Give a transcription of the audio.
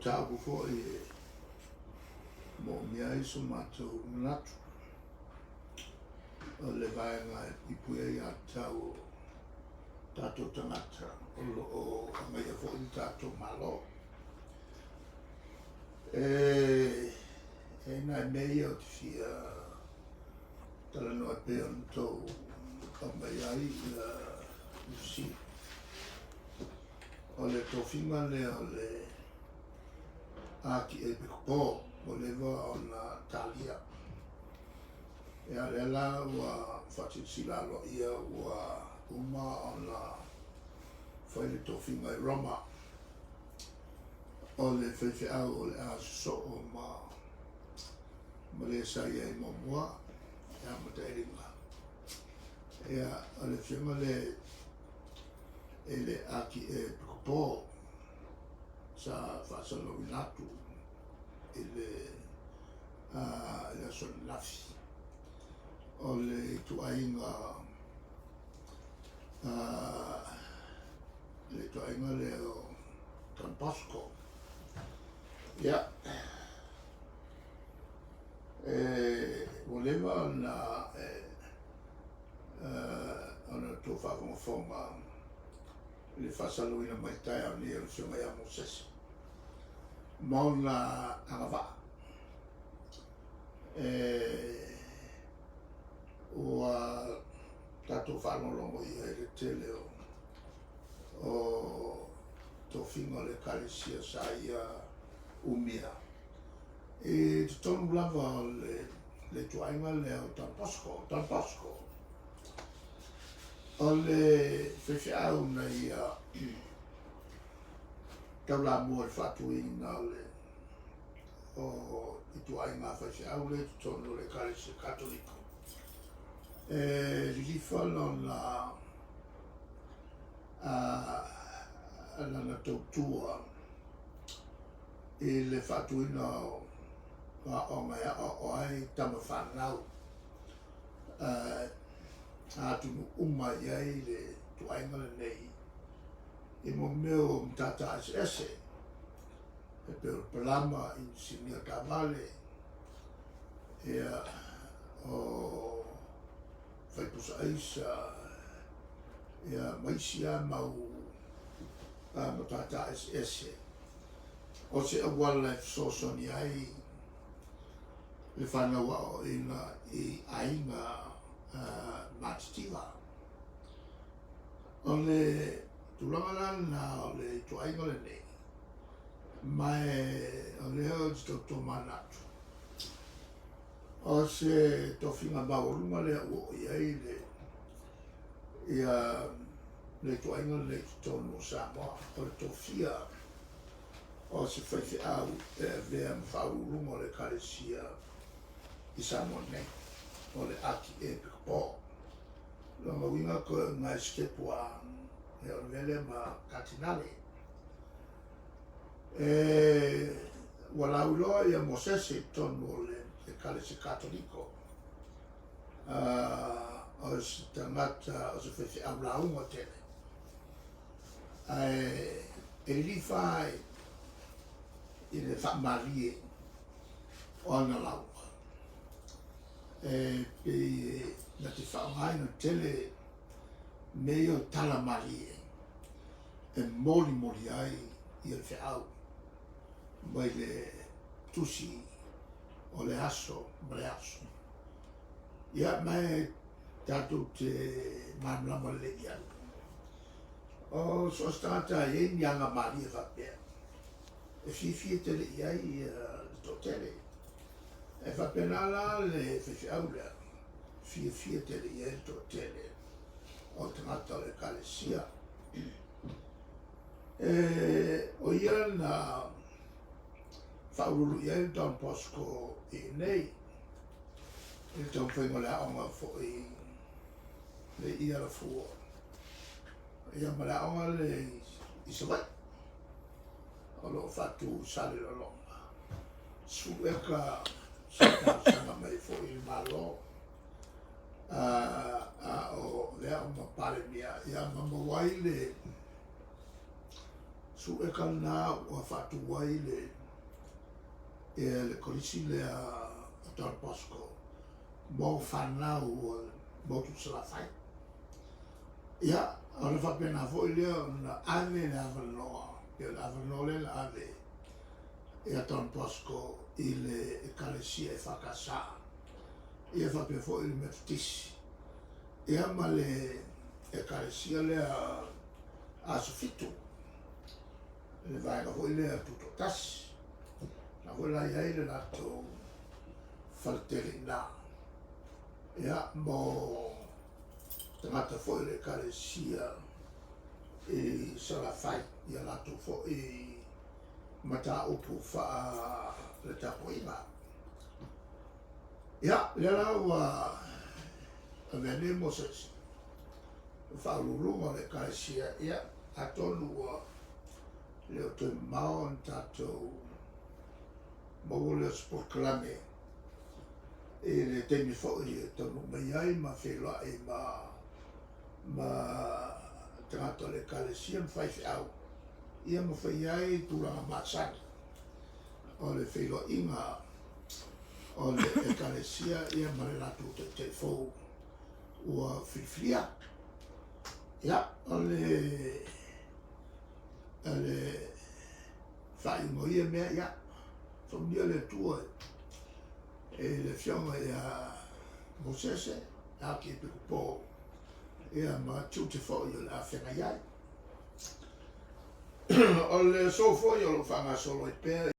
mataupu foi e moomia ai so matou manatu, o le vaega e puipui ai aiatatau o tatou tagata o lo o agaia foi le tatou Malo. E i ai nai mea ia ou te fia talanoa e pei ona outou aumai ai le fesili. O le tofiga lea o le Akiepikopo ua leva ona talia. Ia lea la ua faasilasila aloaia ua uma ona fai le tofiga i Roma o le faifeau o le a sosoo ma ma le sa i ai muamua ia Matailiga. Ia o le afioga lea i le Akiepikopo sa faasalalauina atu i le i le aso ananafi o le ituaiga le ituaiga lea o Don Bosco. Ia, e, ua leva ona e, ona outou faafogafoga i le faasalalauina mai taeao nei o le Afioga ia Mosese ma ona agavaa. E, ua tatou faalogologo i ai i le tele o o tofiga o le Ekalesia sa ia umia i totonu lava o le le ituaiga lea o Don Bosco. Don Bosco o le faifeau na ia taulamua i le faatuina o le o ituaiga faifeau lea i totonu o le Ekalesia Katoliko. E lilifa lona lana tautua i le faatuina o aoaoga e aoao ai tama fanau a atunuu uma e i ai le ituaiga lenei i mo mea o matata eseese e pei o le palama, inisinia taavale, ia, o faipusa aisa, ia, ma isi lava mau matata eseese. O se auala e fesoasoani ai le fanau aoaoina i aiga matitiva. O le tulaga la lena o le ituaiga lenei, ma o lea ou te tautua manatu, o se tofiga maualuga lea ua oo i ai le ia le ituaiga lenei i totonu o Samoa, o le tofia o se faifeau e avea ma faauluuluga o le Ekalesia i Samoa nei, o le Akiepikopo. Lona uiga toe o nai sitepu a e o le mea lea ma Katinale. E, ua lauiloa ia Mosese i totonu o le Ekalesia Katoliko, o se tagata o se faifeau lauga tele, ae e lilifa ai i le faamalie o ana lauga. E pei na te faaaogaina tele mea ia o tala malie e molimoli ai ia le feau mai le tusi o le aso ma le aso. Ia, ma e tatou te malamalama lelei i ai. O so o se tagata e i ai ni aga malie faapea, e fiafia tele i ai le toatele. E faapena la le faifeau lea, fiafia tele i ai le toatele o tagata o le Ekalesia. E, o ia na faauluulu i ai le Don Bosco i inei, i le taumafaiga o le aoga foi le i Alafua, ia ma le aoga le i Savaii, o lo o faatu i Salelologa. 10 eka sa talosaga mai foi i le Malo, a o le aoga Palemia, ia ma maua ai le 10 eka lena ua faatu ai le ia le kolisi lea a Don Bosco mo fanau o le motu i Salafai. Ia, ona faapena foi lea ona ave le avanoa, pei o le avanoa lea na ave ia Don Bosco i le Ekalesia EFKS, ia faapea foi le Metotisi, ia ma le Ekalesia lea Aso Fitu, le vaega foi lea Tutoatasi, na foi la i ai le latou faletele i ina. Ia, mo tagata foi o le Ekalesia i Salafai, ia latou foi mataupu faa-le tapuaiga. Ia, lea la ua avea nei Mosese ma faauluuluga o le Ekalesia, ia, atonu ua le o toe mamao ona tatou maua lea o se polokalame i le taimi foi e taunuu mai ai ma feiloai ma ma tagata o le Ekalesia ma faifeau, ia ma fai ai tulaga masani o le feiloaiga o le Ekalesia ia ma le latou taitai fou ua filifilia. Ia, o le o le faaiuga o ia mea, ia, faamanuia le Atua i le Afioga ia Mosese, Akiepikopo, ia ma tiute foi o le a feagai ai. O le aso foi o lo o faagasolo ai pea.